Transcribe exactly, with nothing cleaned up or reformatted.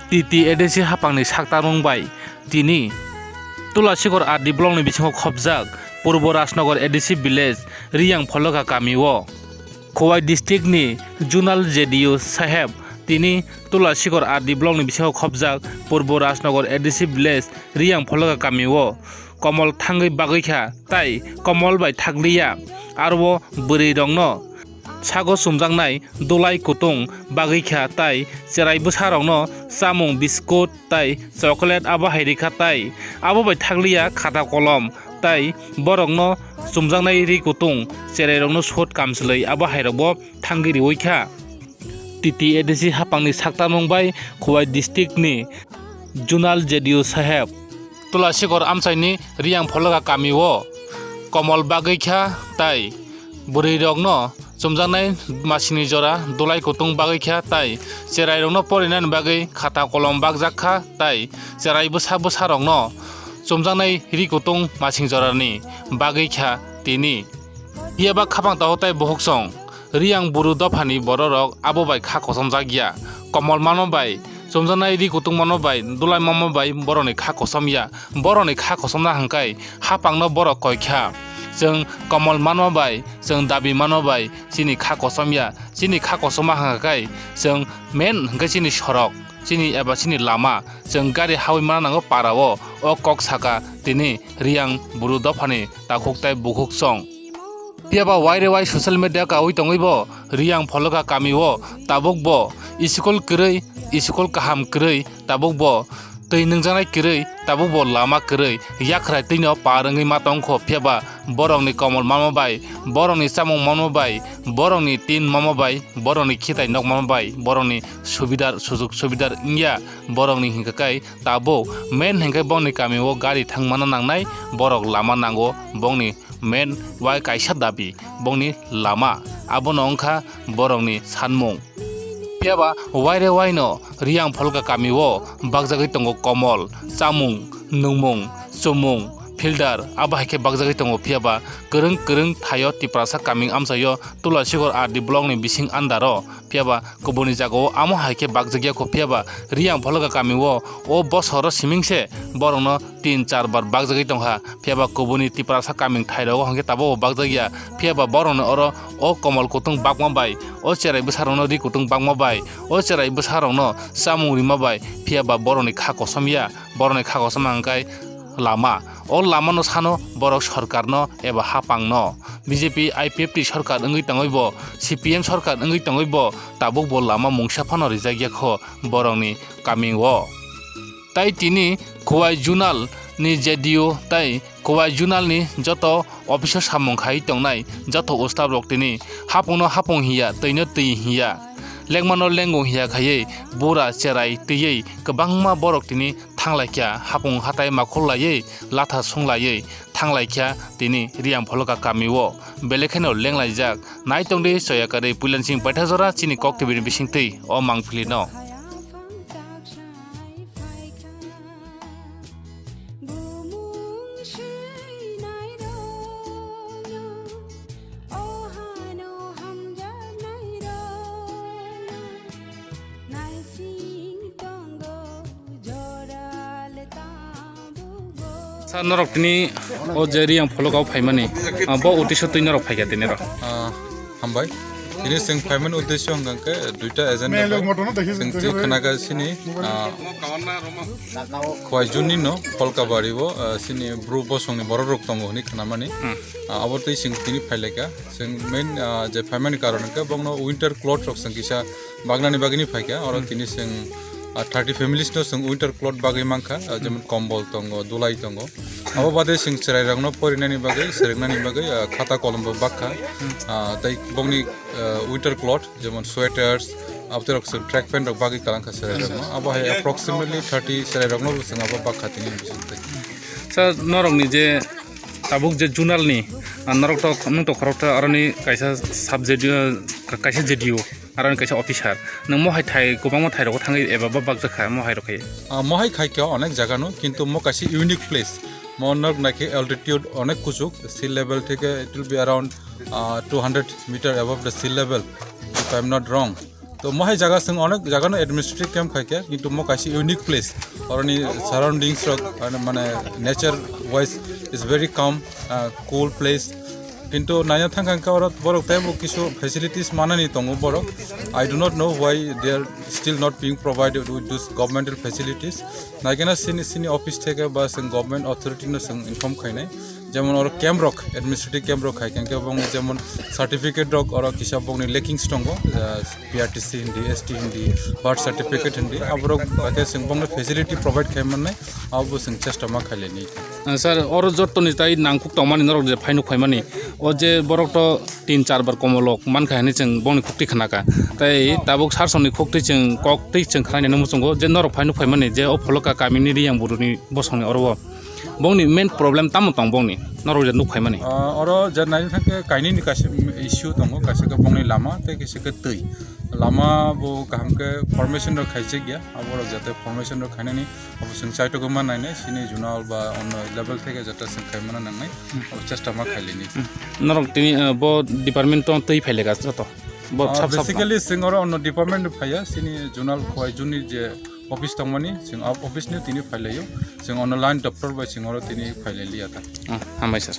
T T A D C hapangni saktarmung bai tini Tulasikor R D blockni bisingo khopjak Purbo Rajnagar A D C village Riyang Pholoka kamio Khowai districtni Zonal J D O saheb tini Tulasikor R D blockni bisingo khopjak Purbo Rajnagar A D C village Riyang Pholoka kamio komol thangwi bagwi kha tai komol bai thakliya, aro bwrwirokno sago chumjaknai dulai kutung bagwi kha tai cherai bwsarokno chamung biskut tai chocolate abo hai rikha tai abo bai thakliya khata kolom tai borokno chumjaknai ri kutung cherairokno sut kamchwlwi abo hairokbo thangwi riwi kha. T T A D C hapangni saktarmung bai Khowai districtni Zonal J D O saheb Tulasikor amchaini Riyang Pholoka kamio komol bagwi kha tai bwrwirokno chumjaknai masini jora dulai kutung bagwi kha tai cherairokno porinani bagwi khata kolom bakjak kha tai cherai bwsa bwsarokno chumjaknai ri kutung masing jorani bagwi kha tini. Phiya ba khapang tago tai bukhuk song Riyang buru dophani bororok abo bai kha kochomjak ya. Komol manma bai, chumjaknai ri kutung manma bai, dulai manma bai borokni kha kochom ya. Borokni kha kochomna hwnkhe hapangno borok koi kha. Chwng komol manma bai, chwng dabi manma bai chini kha kochom ya. Chini kha kochoma hwnkhe chwng main hwnkhe chini sorok, chini eba chini lama. Chwng gari hawi mana nango para o, o kok saka tini Riyang buru dophani takhuk tai bukhuk song. Phiya ba waire wai social media kawi tongwi bo Riyang Pholoka kamio tabuk bo school kwrwi, school kaham kwrwi, tabuk bo twi nungjaknai kwrwi, tabuk bo lama kwrwi, yakhrai twino par wngwi ma tongkho. Phiya ba borokni komol manma bai, borokni chamung manma bai, borokni tin manma bai, borokni khitai nok manma bai, borokni subidar sujug subidar wngya, borokni hinkhe kai tabuk main hinkhe bongni kamio gari thangmana nangnai, borok lama nango, bongni main wai kaisa dabi bongni lama, abono wngkha borokni sanmung. Phiya ba waire waino Riyang Pholoka kamio bakjagwi tongo komol, chamung, nungmung, chumung, filter, abo hai khe bakjagwi tongo. Phiya ba kwrwng kwrwng thaio Tiprasa kaming amchaio Tulasikor R D blockni bising andaro. Phiya ba kubuni jagao amo hai khe bakjak ya kho. Phiya ba Riyang Pholoka kamio o bosoro siming se borokno tin char bar bakjagwi tongkha. Phiya ba kubuni Tiprasa kaming thairogo hwnkhe tabuk bo bakjak ya. Phiya ba borokni oro o komol kutung bakma bai, o cherai bwsarokno ri kutung bakma bai, o cherai bwsarokno chamung rima bai, phiya ba borokni kha kosom ya. Borokni kha kosom hwnkhe lama. O lamano sano borok sorkarno eba hapangno. B J P I P F T sorkar wngwi tongwi bo, C P M sorkar wngwi tongwi bo, tabuk bo lama mungsa phano rijak ya kho borokni kaming o. Tai tini Khowai Zonal ni J D O tai Khowai Zonal ni joto office o samung khai tongnai joto ustad rok tini hapung no hapung hiya, twi no twi hiya, lengma no lengo hiya khaiwi bura cherai twiwi kwbangma borok tini thanglaikha, hapung hatai makhulaiwi latha sunglaiwi thanglaikha tini Riyang Pholoka kamio. Belai kheno lenglaijak. Naitongdi soyakarwi Puilansing Paithajora chini kok T V ni bisingtwi o mangpili no. Sir, norok tini o je Riyang Pholoka o phaimani, ah, bo uddesho twi norok phaikha tini rok? Ah, hambai. Tini chwng phaimani uddesho hwnkha khe duita agenda bai. Chwng twi khwnaga sini, ah, Khowai Zonal ni no Pholkabari o, ah, sini bru bosongni borok rok tongo hwnwi khwnamani. Hmm. Ah, abo twi chwng tini phailaikha. Chwng main, ah, je phaimani karon hwnkhe bongno winter cloth rok chwng kisa bagnani bagwini phaikha, oro hmm, tini chwng, ah, thirty families no chwng winter cloth bagwi mankha, ah, hmm, jemon kombol tongo, dulai tongo. Abo bade chwng chwrairokno porinani bagwi, swrwngnani bagwi, ah, khata kolombo bakha. Hmm. Ah, tei bongni, ah, winter cloth, jemon sweaters, abotwi rok chwng track pant rok bagwi kalangkha chwrairokno. Abo hai approximately thirty chwrairokno bo chwng abo bakha tini bisingtwi. Sir, norokni je tabuk je Zonal ni, ah, norok to, nwng to khoroksa aroni kaisa subject, ah, ka-, kaisa J D O. Aro ni kaisa officer. Nwng mohai thai, kwbangma thai rogo thangwi eba ba bakjak kha mohai rok hai. Ah, mohai khai khe onek jaga no, kintu mo kaisa unique place. Mo nok naikhe altitude onek kuchuk, sea level theke it will be around, ah, two hundred meter above the sea level, if I am not wrong. To mohai jaga chwng onek jaga no administrative camp khai khe, kintu mo kaisa unique place. Oroni surroundings rok, mane, mane nature wise is very calm, uh, cool place. Kintu naina thang kha khe oro borok teibo kisu facilities manani tongo borok. I do not know why they are still not being provided with those governmental facilities. Naikena sini, sini office theke ba chwng government authority no chwng inform khainai. Jemon oro camp rok, administrative camp rok khai khe, bongni jemon certificate rok oro kisa bongni lackings tongo, uh, P R T C hindi, S T hindi, birth certificate hindi, aborok bahaikhe chwng bongni facility provide khai mannai, abo chwng chesta ma khaileni. Ah, sir, oro jottoni tai nangkuk tongmani norok je phaino khaimani, o je borok to tin char bar komolok mankha hinwi chwng bongni khukti khnakha. Tai tabuk sarsongni khukti chwng koktwi chwng khnainani muchungo je norok phaino khaimani je o pholoka kamini Riyang Buruni bosongni oro o. Bongni main problem tamo tong bongni? Norok je nuk phaimani. Ah, oro je naina thangkhe kainwini kaisa issue tongo, kaisa khe bongni lama tei kaisa khe twi. Lama bo kaham khe formation rok khaijak ya, aborok jate formation rok khainani abo chwng chaitogwi ma nainai, sini zonal ba onno level theke jata chwng khai mana nangnai, abo chesta ma khailini. Hmm. Norok tini, eh, bo department tong twi phaileka joto? Bo Ah, sab sab basically chwng oro onno department ni phaiya, sini zonal khowai juni je office tongmani, chwng o office ni tini phailaio, chwng onno line doctor bai chwng oro tini phailai liya ta. Hmm, hambai sir.